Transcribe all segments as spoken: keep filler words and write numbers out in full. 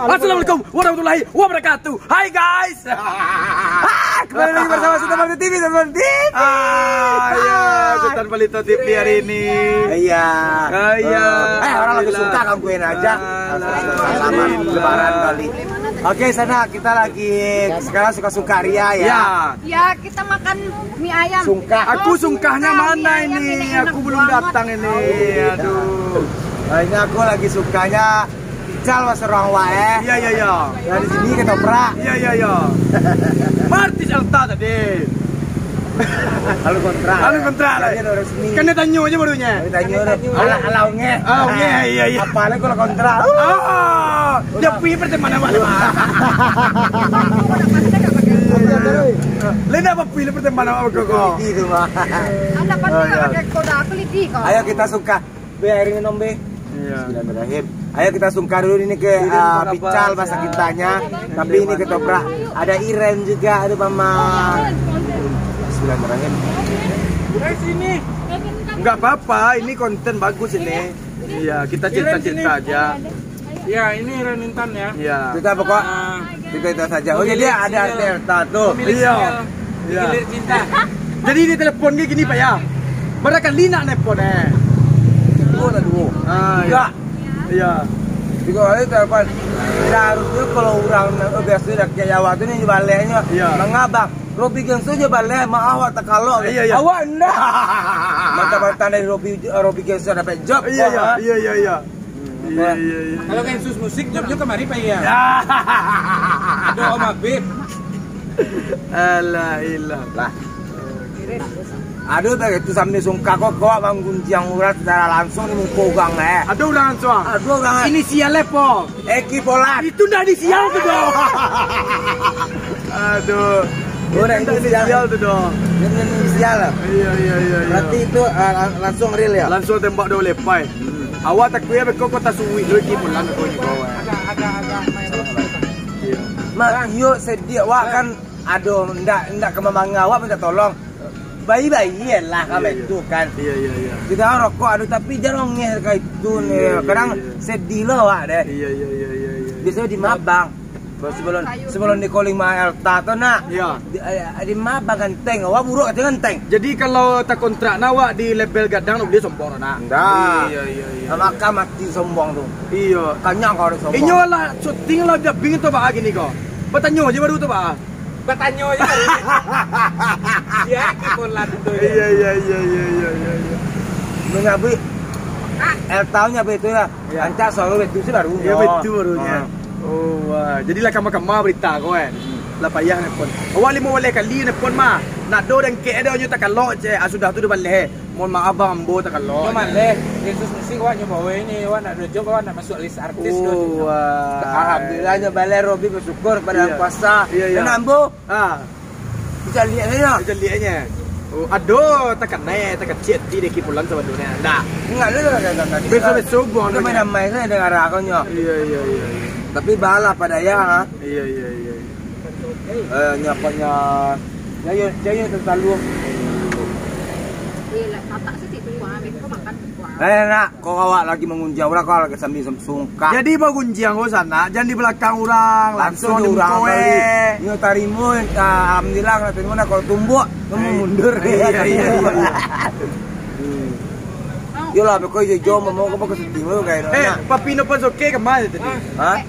Assalamualaikum warahmatullahi wabarakatuh. Hai guys. Ah, kembali lagi bersama Sultan Palito T V, Sultan Palito T V. Ah, ya, Sultan Palito T V hari ini. Iya. Ah, iya. Eh, orang lagi suka kan gue aja. Alhamdulillah. Selamat Lebaran kali. Oke, sana kita lagi sekarang suka-suka Ria ya. Ya. Ya, kita makan mie ayam. Sungkah. Aku sungkahnya mana ini? Aku belum datang ini. Aduh. Ini aku lagi sukanya ical mas orang wae. Iya, iya, iya. Dari sini ketoprak. Iya, iya, iya. Artis Elta tadi. Lalu kontra. Lalu kontra lah. Kan dia tanyo aja barunya. Dia tanyo tu. Alah, alah, ongeh. Ah, ongeh, iya, iya. Apa lagi kalau kontra? Ah, dia pergi pertemanan awak tu. Lain apa pilih pertemanan awak kau? Itu, Pak. Ada pasti nak pakai koda aku lidi kau. Ayo kita suka. Be, air minum, Be. Iya. Bismillahirrahmanirrahim. Ayo kita sungkah dulu ini ke, ah, pical bahasa kintanya. Tapi ini ketoprak. Ada Iren juga, ada Mama. Bismillahirrahmanirrahim. Enggak apa-apa, ini konten bagus ini. Iya, kita cerita-cerita aja. Ya, ini Iren Intan ya. Iya. Kita pokok kita itu saja. Oh, jadi ada artis Elta tu. Iya. Iya. Jadi dia telepon dia gini, Pak, ya. Barangkali nak telepon, eh. Duo lah, duo. Ah, iya. Iya. Tigo kali telepon. Seharusnya kalau orang, eh, biasa dah kayak awak tu ni, baleknya, iya, mangabang. Robi Genso je balek, maaf awak takalok. Iya, iya. Awak ndak. Mantap-mantap dari Robi, Robi Genso dapat job. Iya, iya, iya, iya, iya. Iya, iya, iya. Kalau Gensus Musik, job juga kemari, Pak, iya. Ya. Aduh, Om Habib. Alah, ilah. Lah. Aduh, tak itu sambil sungkah kok, kok manggunjiang urang secara langsung di muka urang, eh. Ada urang langsung? Ada urang, eh. Inisialnya, po? Eki Polan. Itu ndak inisial tu, doh. Aduh. Oh, ndak inisial tu, doh. Ini inisial lah. Iya, iya, iya, iya. Berarti itu, ah, lang-, langsung real ya? Langsung tembak dua lepai. Awak takut ya, beko kota suwi tu, Eki Polan, kau ni, kau, eh. Agak, agak, agak main. Iya. Mak, yo sedih, wak kan. Aduh, ndak, ndak ka mamanga awak minta tolong. Bayi-bayi lah kami tu kan. Iya, iya, iya. Kita rokok aduh, tapi jan ongeh ka itu ni. Iya, iya, kadang iya. Sedih lo awak deh. Iya, iya, iya, iya, iya. Biasanya di Mabang. Kalau sebelum, sebelum di calling ma Elta tu nak. Iya. Di, eh, di Mabang ganteng, awak buruk kata ganteng. Jadi kalau tak kontrak nak awak di label gadang, dia sombong nak. Ndak. Iya, iya, iya. Makan mati sombong tu. Iya. Kanyang kau ada sombong. Inyo lah syuting lah, dia bing tu, Pak, gini kau. Bertanya aja baru tu, Pak. Batanyo je tadi. Sia Eki Polan tu. Iya, iya, iya, iya, iya, iya, iya. Menyabuik. Elta nyabuik itu lah. Iya. Rancak suara betul sih baru. Iya, betul barunya. Ah. Oh, wah. Jadi lah kama-kama berita kau, eh. Hmm. Lah payah nelpon. Awak limo baleh kali nelpon mah. Nak do dengkek ada nyo takalok, cek. Ah, sudah tu dah baleh. Mohon maaf, Bang, ambo takalok. Nyo maleh, Yesus Musik awak nyo bawa ini, awak nak do job, awak nak masuk list artis. Oh, wah. Alhamdulillah, nyo baleh Robi bersyukur kepada Yang Kuasa. Iya, iya. Dan ambo, ah, bisa lihat saja. Bisa lihatnya. Oh, ado takanai, takacik hati dek Eki Polan sabananyo. Ndak. Ingat dulu, kan, kan, kan. Besok-besok buang dulu. Main-main saja dengan arah kau nyo. Iya, iya, iya, iya. Tapi balah pada ya, ha? Iya, iya, iya, iya. Eh, nyapanya, jayo, jayo terlalu. Eh, lah, tatak sih tipu, ah, mereka makan tipu, ah. Eh, nak, kau awak lagi mangunjiang urang, kau lagi sambil sungkah. Jadi, bagunjiang kau sana, jangan di belakang urang, langsung di muka, eh. Nyo tarimo, ah, alhamdulillah, nak tarimo, nak kalau tumbuk, kamu mundur. Iya, iya, iya, iya. Hmm. Yolah, beko ijo-ijo, mamo ko beko sedih lo kayak. Eh, papi nopo soke kemana tadi? Hah?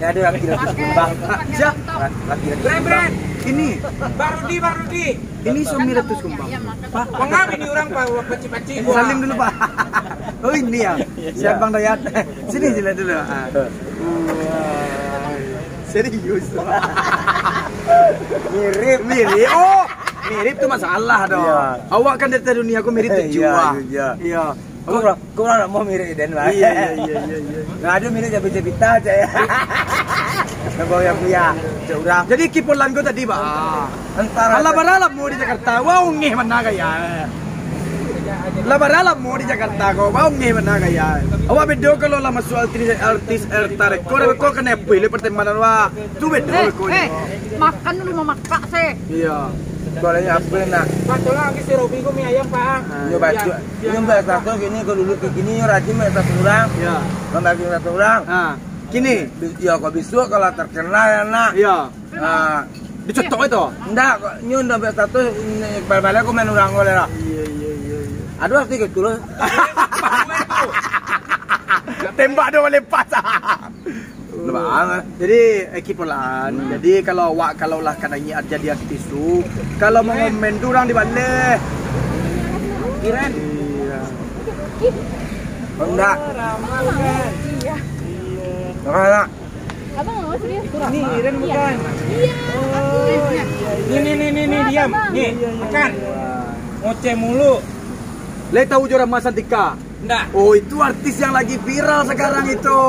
Ya, ada laki-laki sekumbang. Siapa? Laki-laki sekumbang. Ini. Bang Rudi, Bang Rudi. Ini suami Ratus Kumbang. Pak. Mengapa ini orang, Pak, pacik-pacik? Salim dulu, Pak. Oh, ini ya. Siapa, Bang Dayat? Sini, sini dulu. Ah. Wah. Serius. Mirip. Mirip. Oh, mirip tu masalah doh. Iya. Awak kan dari dunia, aku mirip tujuh. Iya, ah. Iya. Iya. Kau orang, kau orang nak mau mirip den lah. Iya, iya, iya, iya, iya. Nah, ada mirip Jabi Jabita aja ya. Nang kau yang punya, cak urang. Jadi Eki Polan kau tadi, Pak. Antara. Alah, bara lamo di Jakarta. Wah, ungeh mana gaya. Lah bara lamo di Jakarta kau. Wah, ungeh mana gaya. Awak bedo kalau lah masuk artis, artis Elta Record, kau kena pilih pertemanan, wah. Tu bedo kau. Eh, eh, makan dulu, mamakak sih. Iya. Bolehnya apa nak? Pak, tolong lagi si Robi ko mie ayam, Pak. Ah, iya. Nyo baco. Nyo baco satu gini, ko dulu ke gini, nyo rajin baco satu urang. Iya. Nyo baco satu urang. Ah. Kini, bi-, yo, kok bisuak kalau terkenal ya, nak. Iya. Ah. Dicetok itu? Ndak, kok nyo ndak buek status, ni, balik-balik aku main urang ko lah. Iya, iya, iya, iya. Aduh, arti gitu loh. Tembak dua lepas. Lepas. Jadi, eh, Kipolan. Hmm. Jadi, kalau awak, kalau lah kadang jadi artis tu, kalau mau ngomen tu urang di baleh. Kiren. Iya. Enggak. Iya. Enggak, enggak. Abang mau serius? Ini Iren bukan? Iya, aku. Nih, nih, nih, nih, nih, diam. Nih, makan. Ngoceh mulu. Le tahu jo Rama Santika? Ndak. Oh, itu artis yang lagi viral sekarang itu.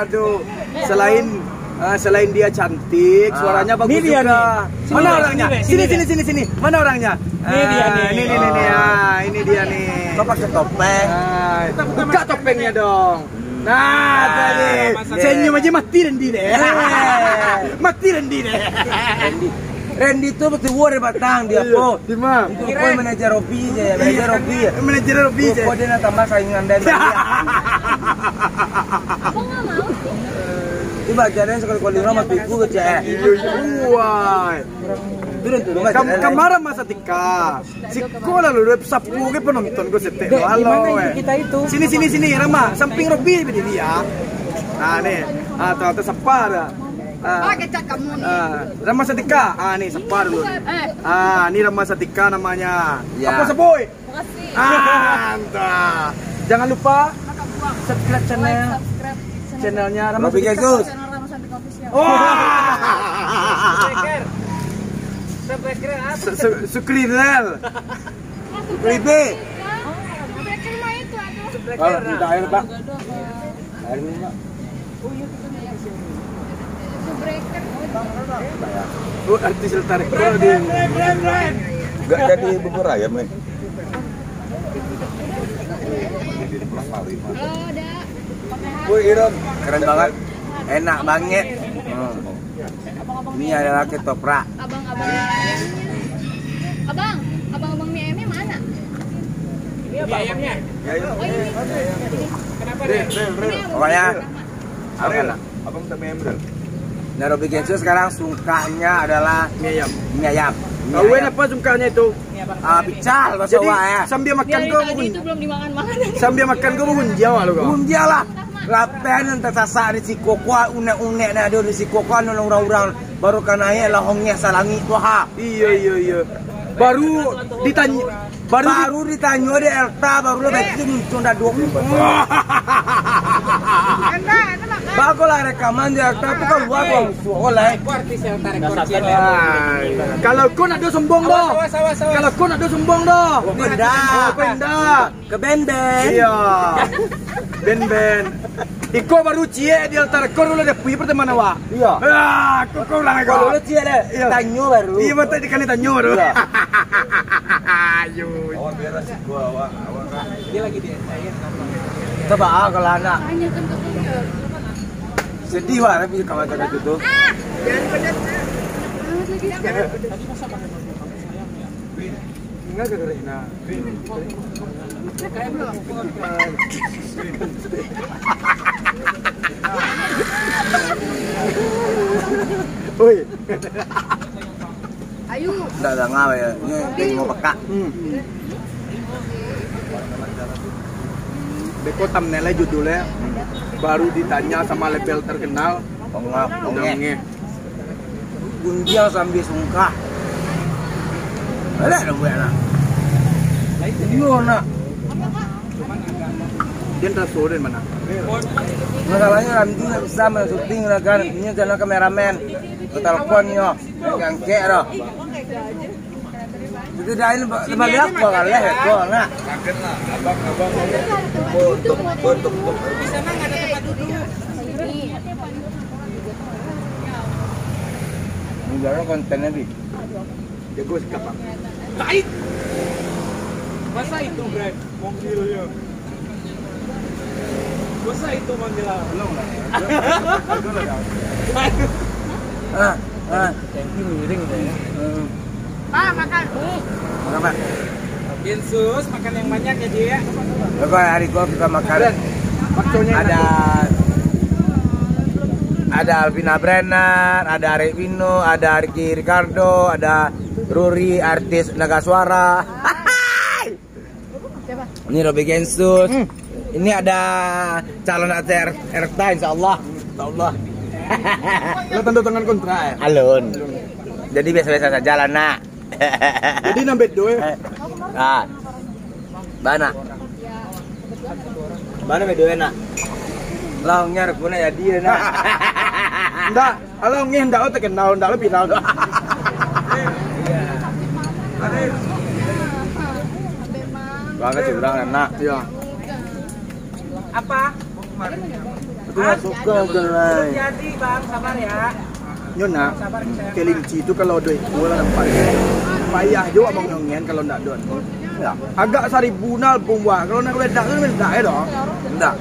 Aduh. Selain, ah, selain dia cantik, suaranya bagus juga. Ini dia nih. Mana orangnya? Sini, sini, sini, sini. Mana orangnya? Ini dia nih. Ini, ini, ini, ini. Ah, ini dia nih. Kok pakai topeng? Ah, buka topengnya dong. Nah, tadi. Senyum aja mati Randy deh. Mati Randy deh. Randy tu betul dari batang dia po. Di mana? Itu pun manajer Robi je, manajer Robi je. Manajer Robi je. Kok dia nak tambah saingan dari dia. Aku nggak mau. Itu bacaannya sekali-kali orang mati ku kecek. Iya, iya. Wah. Turun, turun. Kam-, kamara masa tika. Siko lalu dua sapu ke penonton ko setek. Dek, lo, di mana halo, itu eh. Kita itu? Sini, sini, sini, Rama. Samping Robi berdiri ya. Nah, nih. Ah, tuh, tuh, sapa dah. Ah. Ah, kecak kamu nih. Ah, Rama Santika. Ah, nih, sapa dulu nih. Eh. Ah, ini Rama Santika namanya. Ya. Apa sebut? Makasih. Ah, entah. Jangan lupa subscribe channel. Like, subscribe channel. Channelnya Rama Santika. Robi Jesus. Channel Rama Santika Official. Wah. Subscriber. Subscriber apa? Su-, su-, Sukrinel. Ribe. Oh, minta air, Pak. Air minum, Pak. Oh, artis Lestari Kor di. Enggak jadi bubur ayam, eh. Woi, Iron. Keren banget. Enak banget. Hmm. Ini adalah ketoprak. Abang-abang mie ayamnya. Abang, abang-abang mie ayamnya mana? Ini apa? Mie ayamnya? Ya, ya. Oh, ini. Ini. Kenapa, Dek? Ini apa? Pokoknya, apa kena? Abang minta mie ayam, Bro. Nah, Robi Gensu sekarang sungkahnya adalah mie ayam. Mie ayam. Mie ayam. Apa sungkahnya itu? Ah, pical, bahasa awak, ya. Jadi, sambil makan ko, sambil makan ko bagunjiang lah. Bagunjiang lah. Lapen nan tasasak di siko ko, unek-unek nan ado di siko ko, anu urang-urang baru ka naiak lah ongeh salangik tu, ha. Iya, iya, iya. Baru ditanyo, baru di- Baru ditanyo di Elta, baru lah beti muncung dadok. Bagus lah rekaman di Elta tu, kalua ko. Kalau ko nak do sombong doh. Awas, awas, awas, awas. Kalau ko nak do sombong doh. Pindah. Oh, pindah. Ke ben-ben. Iya. Ben-ben. Iko baru ciek di Elta ko, lah dia pertemanan awak. Iya. Ah, ko, ko ulang ko. Kalau lu ciek deh, iya. Tanyo baru. Iya, betul, dikali tanyo baru. Iya. Ayo. Awak biar asik gua, awak, awak kan. Dia lagi di S I S kan. Coba, ah, kalau anak. Sedih, wah, tapi kalau kata gitu. Enggak, gara-gara ini. Oi. Ayu. Ndak danga ya. Ini tengok pekak. Hmm. Beko thumbnail-nya judulnya baru ditanya sama label terkenal. Ongeh, ongeh. Gunjiang sambil sungkah. Elek dah buek nak. Iyo nak. Dia entah sore mana. Masalahnya Ramji ndak bisa main syuting lah kan. Ini channel kameramen. Telepon nyo. Gangkek dah. Itu dah ini ba-, balik apa kan leh ko nak. Makan lah, abang, abang. Tutup, tutup, tutup. Di sana nggak ada tempat duduk. Ini jalan kontennya di. Jago sikap, Bang. Tarik. Masa itu, Brad? Mobilnya. Masa itu manggil lah. Belum lah. Belum lah, ya. Ah, ah. Thank you, miring deh. Hmm. Pak, makan. Makan, Pak. Gensus, makan yang banyak ya, Ji, ya. Oke, hari gua kita makan. Ada. Maksudnya ada. Ada Alvina Brenner, ada Arik Wino, ada Ricky Ricardo, ada Ruri, artis Naga Suara. Ini Robi Gensus. Hmm. Ini ada calon A T R Erta, insya Allah. Insya Allah. Lo tanda tangan kontrak, ya? Alun. Jadi biasa-biasa saja lah, nak. Jadi nambah dua, ya? Ah. Bana. Bana bedo, nak. Lah, nyar, guna jadi, nak. Ndak. Alah, ngeh ndak lo terkenal, ndak lo viral. Bang, ka curang, nak. Iya. Apa? Aku nggak suka, Bang. Jadi, Bang, sabar ya. Nyo nak, kelinci tu kalau ado ekor lah nampak. Payah juo abang nyongen kalau ndak ado. Ya. Agak saribu nal pun buat. Kalau nak meledak tu meledak ya doh. Ndak.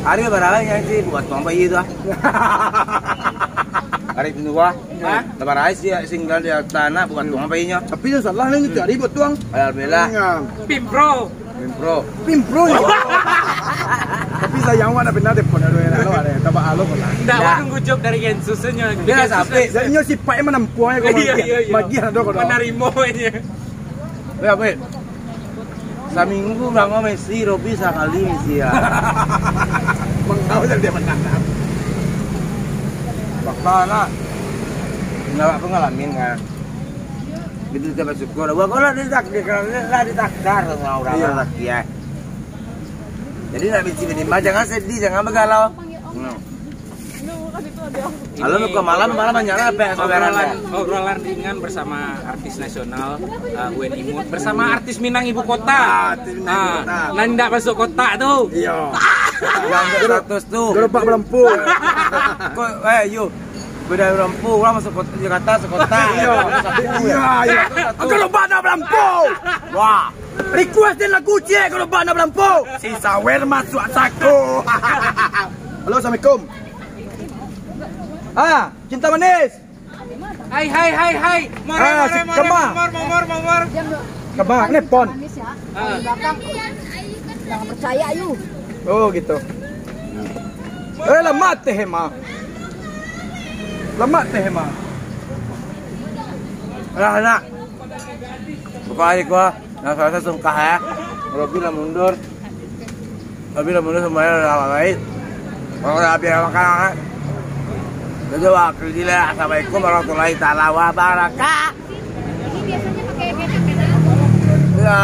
Hari lebaran yang si buat tuang bayi tu ah. Hari kedua. Hah? Lebaran si singgah di tanah bukan tuang bayinya. Tapi yang salah ni cari buat tuang. Alhamdulillah. Nah. Pimpro. Pimpro. Pimpro ya. Tapi sayang wak nak pindah depon ado yang lalu ada. Tabak alo pun lah. Ndak, wak nunggu job dari Gensus nyo. Dia sampai. Jadi nyo sifat yang menempuh ya kalau. Iya, iya, iya. Magiah ado kalau. Menerima aja. Ya, apa? Saminggu urang mesi, Robi sakali mesi ya. Mangkau saja dia menanam. Bakal lah. Nggak apa ngalamin kan. Gitu kita bersyukur. Wah, kalau ditakdir, kalau lah ditakdir sama orang. Iya. Lah ya. Jadi nak bisi minimal, jangan sedih, jangan bergalau. Hmm. Halo, muka malam, malam banyak lah, Pak, saudara. Obrolan, obrolan ringan bersama artis nasional, eh, Wen Imut, bersama artis Minang ibu kota. Ah, artis Minang ibu kota. Nan ndak masuk kotak tu. Iya. Yang status tu. Gerobak Belampu. Kok, eh, yo. Beda Belampu, orang masuk kota, Jakarta, masuk kota. Iya. Satu, iya, iya. Satu, satu. Gerobak nak Belampu. Wah. Request dan lagu cek kalau bana belampu. Si sawer masuk saku. Halo, assalamualaikum. Ah, cinta manis. Hai, hai, hai, hai. Mor, ah, mor, si mor, Kema. Mor, mor, mor, mor. Kema, ini pon. Ah. Jangan percaya, yu. Oh, gitu. Eh, lemak teh, Ema. Lemak teh, Ema. Alah, anak. Buka aja gua. Nah, saya sungkah ya. Robi lah mundur. Robi lah mundur, semuanya udah lama baik. Kalau udah habis makan, ya. Jadi, wah, kerja lah. Assalamualaikum warahmatullahi taala wabarakatuh. Ya.